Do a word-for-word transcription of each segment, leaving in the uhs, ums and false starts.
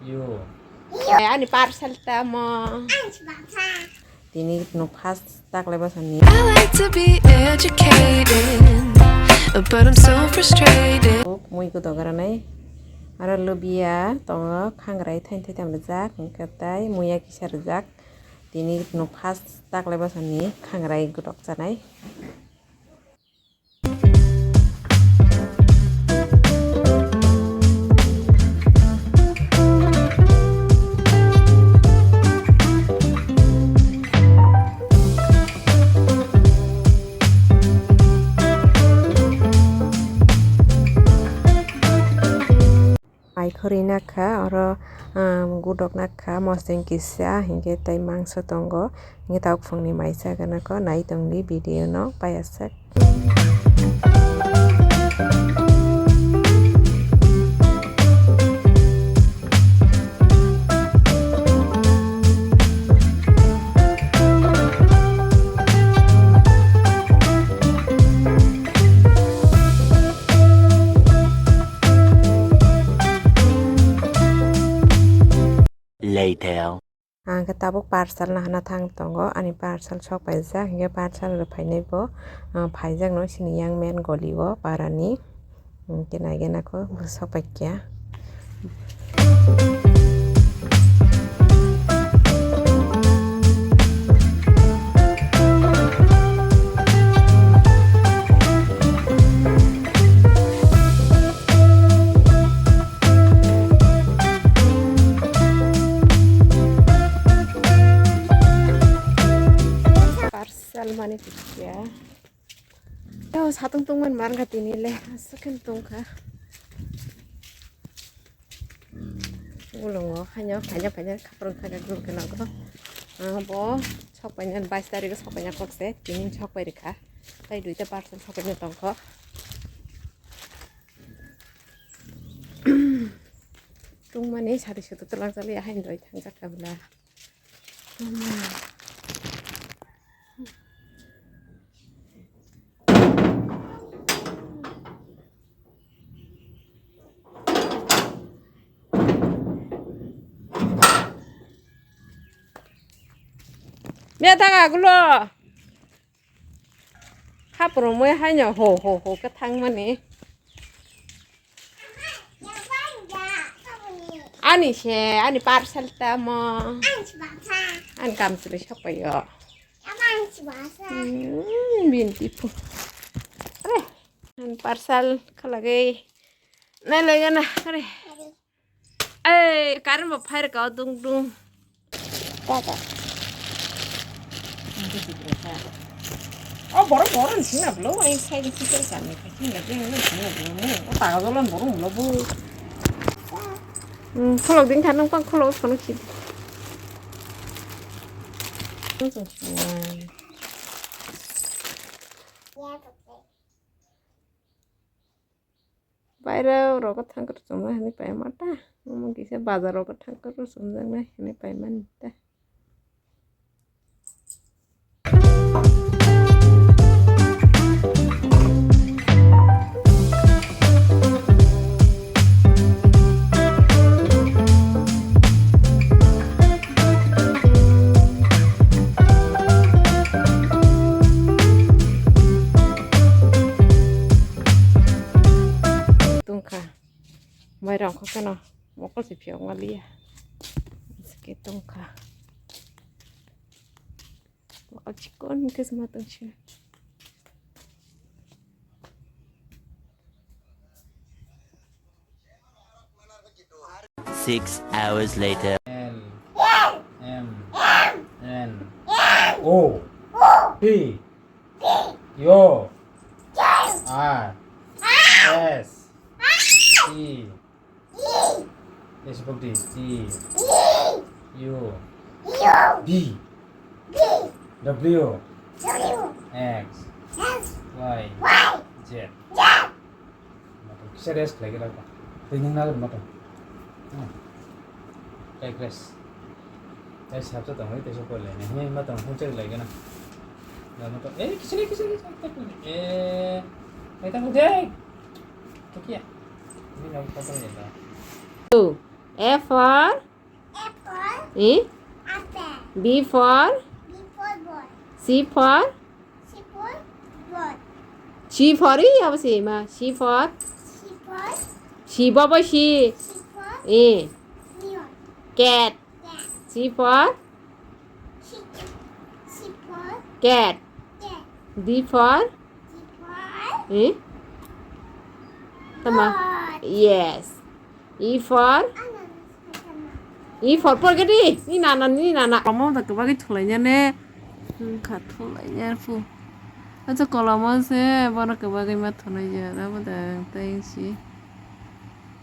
Yo. Ani parcel tamo. Tini no first taklai bwsani. I like to be educated, but I'm so frustrated. Mui godo garanai. Aro lubia tongo, khangrai thain thai tam rijak, hwnkhe tai muya kisa rijak. Tini no first taklai bwsani khangrai godo chanai. Mai khorwi nakha, oro, um, godok nakha, mosdeng kisa, hinkhe tei mangso tongo, hinkhe tabuk phungni mai chaganako nai tongdi video no payaswk. Later. Ang khe tabuk parcel nahana thang tongo, ani parcel sok paijak, hinkhe parcel rw phainai bo, ah, phaijakno chini yang men goli o parani, hinkhe naigenako bwswk paikya. Parcel mani tikya. Tao satung tungman mar kha tini le, aswk khe tungkha. Ulungo haino phaina phaina khaprwng kha khe gul gwnang kho. Ah, bo sok paina bais tarikh o sok paina kok se, tini sok pai rikha. Tai duita parcel sok paina tongkho. Tungmani sari sutu twlang chali haino doi thangjak kha bwla. Mia thang agulo. Hap romoi haino ho ho ho khe thangmani. Ani se, ani parcel tamo. Ani kamchwlwi sokpaio. Hmm, binti pu. Are, ani parcel khalagwi. Nai laigana, are. Ei, current bo phai rwkha o dung dung. Tata. O borok, borok ni sina blo, ai sai di sisir kami, sina blo, sina blo, o taga dolan borok blo bo. Hmm, kholok din kha nang pang kholok phano si. Baira rogo thang kwrwngma hinwi paimata. Omo kisa bazar rogo thang kwrwngjaknai hinwi paimani ta. Tungkha. Mairang kho kheno mokol se phiyok ma liya. Sike tungkha. Mokol chikon khe sma tongsi. Six hours later. L M N O P Q R S T. S bok di T U V W X Y Z. Kisa rest khlai khe rw kha. Twi nwng nalai ma tong. Tei rest. Tei sabsa tongwi tei sok lai nai. Hwnwi ma tong hwnwi chak lai gana. Da ma tong. Eh, kisa ni, kisa ni, kisa ni. Eh, eh, tang dei. Tokia. Ini nang potong ya da. Two. A for? Apple. Eh? Apple. B for? B for ball. C for? C for ball. C for? Eh, apa sih, Ma? C for? C for? C, Baba, C. C for? Eh. Lion. Cat. Cat. C for? C, C for? Cat. Cat. D for? D for? Eh? Tama. Dog. Yes. E for? Ananas. E for por gedi. Ni nana, ni nana. Omo da kebagi thulainya ne. Hmm, kha thulainya pu. Acha kolom o se bono kebagi ma thunai ya. Abo da tei si.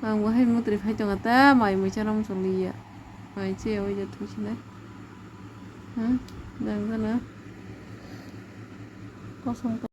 Ang bo hai mutri phai tongo ta, mai muicha rom choliya. Mai che oi ja thusinai. Ha? Jang jana. Kosom